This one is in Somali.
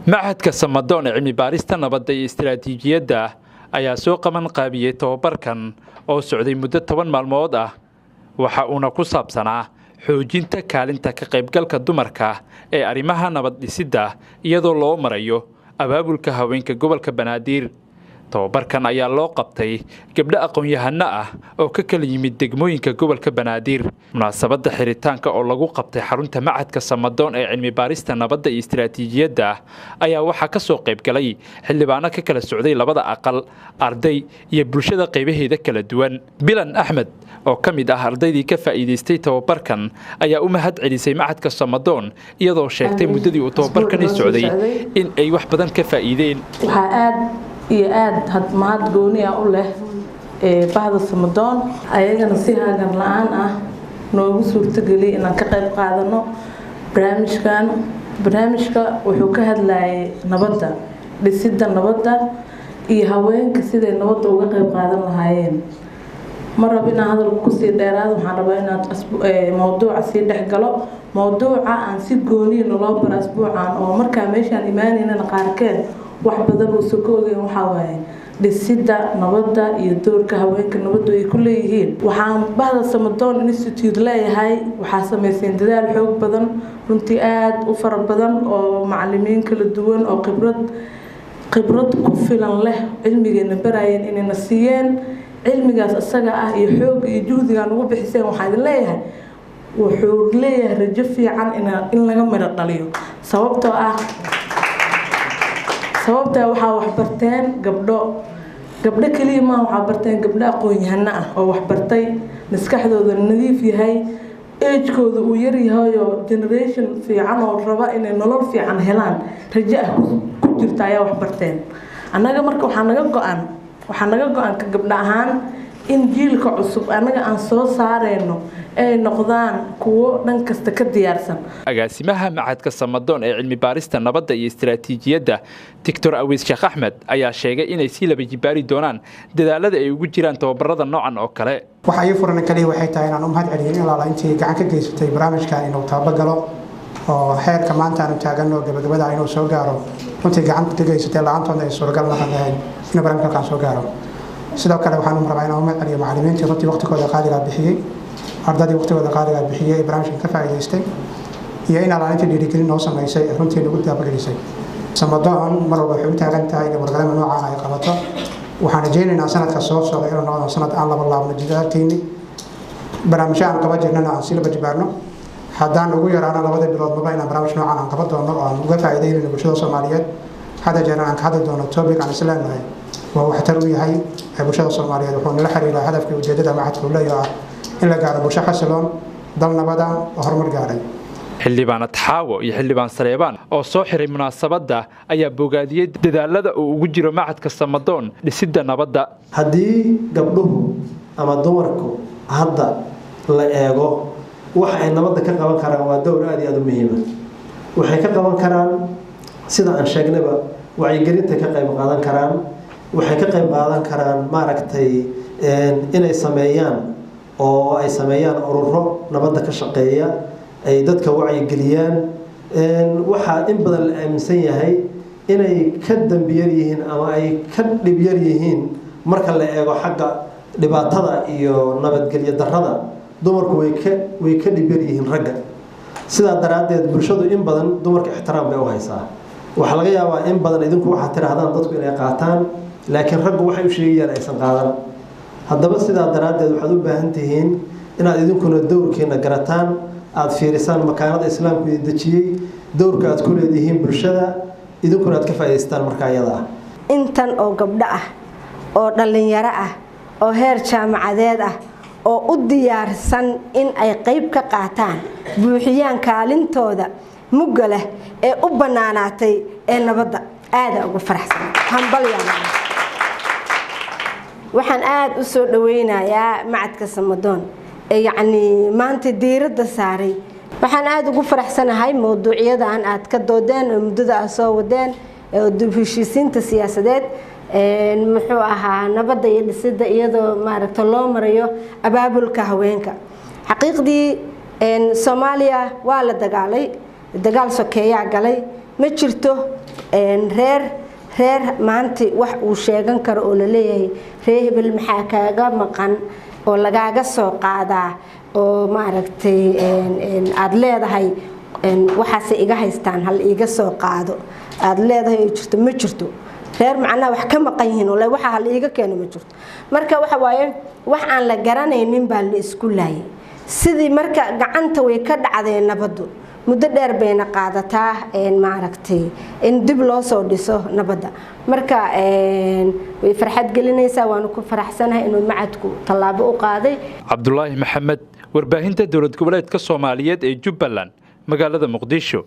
Machadka Samadoon ee cilmi baarista nabadda iyo istiraatiijiyadda ayaa soo qaban qaabiyey tababarkan oo socday muddo 10 maalmood ah, waxa uuna ku saabsanaa xoojinta kaalinta ka qaybgalka dumarka ee arrimaha nabad dhisidda iyadoo loo marayo abaabulka haweenka gobolka Banaadir. Tababarkan ayaa loo qabtay gabdho aqoon-yahano ah oo ka kala yimid degmooyinka gobolka Banaadir. Munaasabadda xiritaanka oo lagu qabtay xarunta Machadka Samadoon ee cilmi baarista nabadda iyo istiraatiijiyadda ayaa waxaa ka soo qayb galay xildhibaano ka kala socday labada aqal, arday iyo bulshada qaybaheeda kala duwan. Bilan Axmed oo ka mid ah ardaydii ka faa'iidaystay tababarkan ayaa u mahad celisay Machadka Samadoon, iyadoo sheegtay muddadii uu tababarkani socday in ay wax badan ka faa'iideen. Waxaa aada iyo aada mahad gooni ah u leh bahda Samadoon, ayagana si hagan la-aan ah noogu suurtageliyay inaan ka qayb qaadano barnaamijkan. Barnaamijka wuxuu ka hadlayay nabadda, dhisidda nabadda iyo haweenka siday nabadda uga qayb qaadan lahaayeen. Ma rabo inaan hadalka kusii dheeraado, waxaan rabaa inaad mowduuca sii dhex galo. Mowduuca aan si gooniya naloo bara asbuucan oo markaa meeshaan imaanaynana qaarkeen wax badan uusa ka ogeyn waxaa waaye dhisidda nabadda iyo doorka haweenka nabaddu ay ku leeyihiin. Waxaan bahda Samadoon Institute leeyahay, waxaa sameyseen dadaal xoog badan, runtii aada u fara badan, oo macalimiin kala duwan oo khibrad ku filan leh cilmigeena barayeen inayna siiyeen cilmigaas isaga ah iyo xoogga iyo juhdigaan ugu bixiseen. Waxaa idin leeyahay, wuxuu leeyahay rajo fiican in laga midho dhaliyo, sababtoo ah sababtaa waxaa waxbarteen gabdho, gabdho keliya maaha, waxaa barteen gabdho aqoon-yahano ah oo waxbartay, maskaxdooda nadiif yahay, agekooda uu yaryahayoo generation fiican oo raba inay nolol fiican helaan rajo ah ku jirta ayaa waxbarteen. Annaga marka waxaa naga go-an ka gabdho ahaan in jiilka cusub annaga aan soo saareyno ay noqdaan kuwo dhan kasta ka diyaarsan. Agaasimaha Machadka Samadoon ee cilmi baarista nabadda iyo istiraatiijiyadda, Doctor Awiis Sheekh Axmed, ayaa sheegay inay sii laba jibaari doonaan dadaalada ay ugu jiraan tababarada noocan oo kale. Waxa ii furan kaliya waxay tahay inaan u mahad celiyo in alaala intii gacan ka geysatay barnaamijkan inuu tabagalo oo xeerka maanta aanu taaganno gabagabada inuu soo gaaro. Runtii gacan ka geysatay, la-aantoodna ay suuragal noqon lahayn inuu barnaamijka halkaan soo gaaro. Sidoo kale waxaan rabaa inaan u mahad celiyo macallimiintii runtii waqtigooda qaaligaa bixiyey, ardadii waqtigooda qaaligaa bixiyey ee barnaamijkan ka faa'iidaystay, iyo in alaalintii dhiirigelin noo samaysay ee runtii nagu daabagelisay. Samadoon mar walba waxay u taagan tahay inay wargalama noocaan ay qabato. Waxaan rajaynaynaa sanadka soo socda inuu noqdo sanad aan laba laabno jidaalkeenni, barnaamijyo aan qaban jirnana aan sii laba jibaarno, haddaan ugu yaraano 2da bilood maba inaan barnaamij noocan aan qaban doono oo aan uga faa'iidaynayno bulshada Soomaaliyeed. Hadda jeerna aan ka hadli doono topic aan isleenahay waa waxtar u yahay bulshada Soomaaliyeed, wuxuu nala xiriiraa hadafkii ujeedada machadka uu leeyahay ah in la gaaro bulsho xasiloon, dal nabada oo horumar gaaray. Xildhibaan Atxaawo iyo xildhibaan Saleebaan oo soo xiray munaasabadda ayaa bogaadiyey dadaalada uu ugu jiro Machadka Samadoon dhisidda nabadda. Haddii gabdhuhu ama dumarku hadda la eego, waxa ay nabadda ka qaban karaan waa dowr aada iyo aada u muhiima. Waxay ka qaban karaan, sida aan sheegnayba, wacyigelinta ka qayb qaadan karaan, waxay ka qayb qaadan karaan maaragtay inay sameeyaan oo ay sameeyaan ururo nabadda ka shaqeeya, ay dadka wacyigeliyaan. Waxaa in badan la aaminsan yahay inay ka dambiyar yihiin ama ay ka dhibyar yihiin marka la eego xagga dhibaatada iyo nabadgelyo darrada. Dumarku way ka dhibyar yihiin ragga. Sidaa daraaddeed bulshadu in badan dumarka ixtiraam bay u haysaa. Waxaa laga yaabaa in badan idinku waxaad tidhaahdaan dadku inay qaataan, laakiin raggu waxay u sheegayaan aysan qaadan. Haddaba sidaa daraaddeed waxaad u baahan tihiin inaad idinkuna dowrkiina garataan, aada fiirisaan makaanada Islaamku idin dejiyey, dowrka aad ku leedihiin bulshada, idinkuna aad ka faa'idaystaan markaa iyada ah. Intan oo gabdho ah oo dhallinyaro ah oo heer jaamacadeed ah oo u diyaarsan in ay qayb ka qaataan, buuxiyaan kaalintooda mugga leh ee u bannaanaatay ee nabadda, aada ugu faraxsan, hambalyan. Waxaan aada u soo dhaweynayaa Macadka Samadoon ee yacnii maanta diiradda saaray. Waxaan aada ugu faraxsanahay mowduucyadan aad ka doodeen oo muddada aad soo wadeen, dib heshiisiinta siyaasadeed, muxuu ahaa, nabadda iyo dhisidda iyadoo maaragta loo marayo abaabulka haweenka. Xaqiiqdii Soomaaliya waa la dagaalay, dagaal sokeeyaa galay, ma jirto. Reer reer maanta wax uu sheegan karo oo laleeyahay ree hebel maxaa kaaga maqan oo lagaaga soo qaadaa oo maaragtay aada leedahay waxaasay iga haystaan, hal iiga soo qaado aada leedahay oo jirto, ma jirto. Reer macnaha wax ka maqan yihiin oo waxa hal iiga keeno ma jirto. Marka waxa waaye wax aan la garanaynin baa la isku laayay sidii. Marka gacanta way ka dhacdeen nabaddu, muddo dheer bayna qaadataa maaragtay in dib loo soo dhiso nabadda. Marka way farxad gelinaysaa, waanu ku faraxsanahay inuu macadku tallaabo u qaaday. Cabdulaahi Maxamed, warbaahinta Dowlad Goboleedka Soomaaliyeed ee Jubbaland, magaalada Muqdisho.